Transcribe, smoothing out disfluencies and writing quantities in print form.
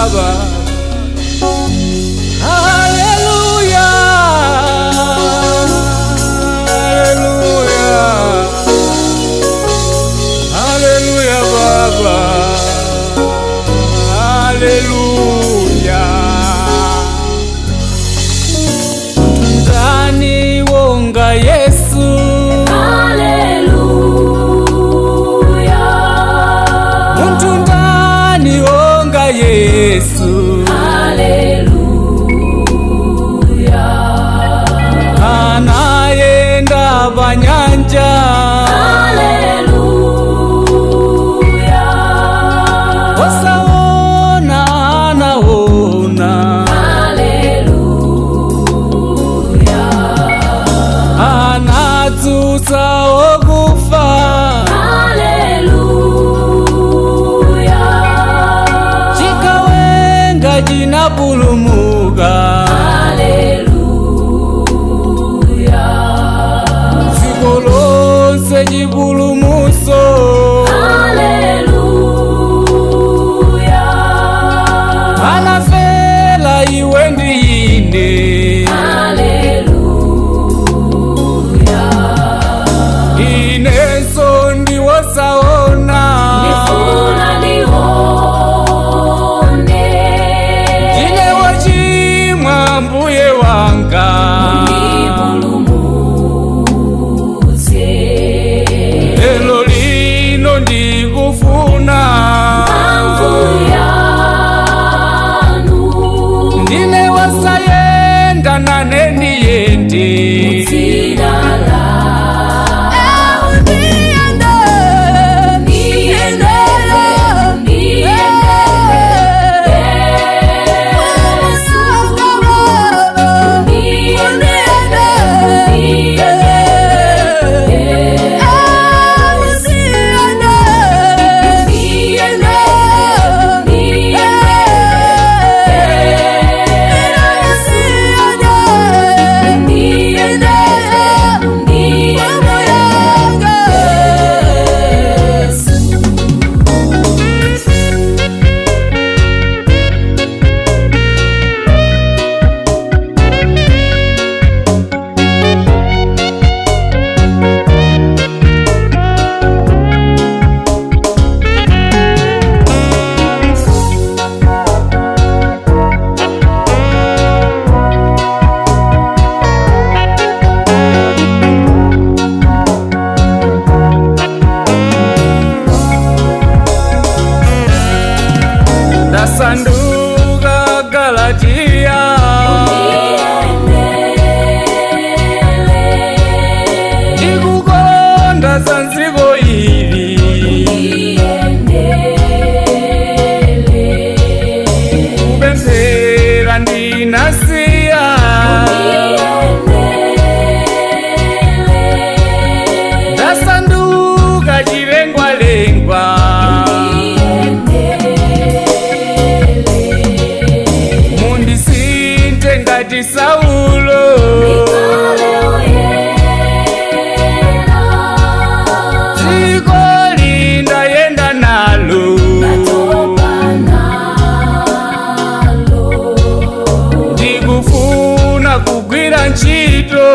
Baba. Haleluya, haleluya, haleluya Baba, haleluya. Ndani wonga Yesu, Haleluya, muntu ndani wonga Yesu, Haleluya, anayenda panyanja, Haleluya, osaona anaona, Haleluya, anadzutsa okufa, Haleluya, chikawenga chinapulumuka, Haleluya, dziko lonse chipulumutso, Haleluya, anafela iwe ndi ine. Haleluya, Inenso ndiwosaona, ndifuna ndione ndine wochimwa mbuye wanga, ndipulumutse lelo lino ndikufuna, mphamvu yanu, ndine wasayenda nane ndiyende, dzina lanu Ndasanduka Galatiya, ndikukonda za nziko ili, kupemphera ndinasiya, ndasanduka chilengwalengwa, mundisinthe ngati Saulo, dziko lindayenda nalo, ndikufuna kugwira ntchito.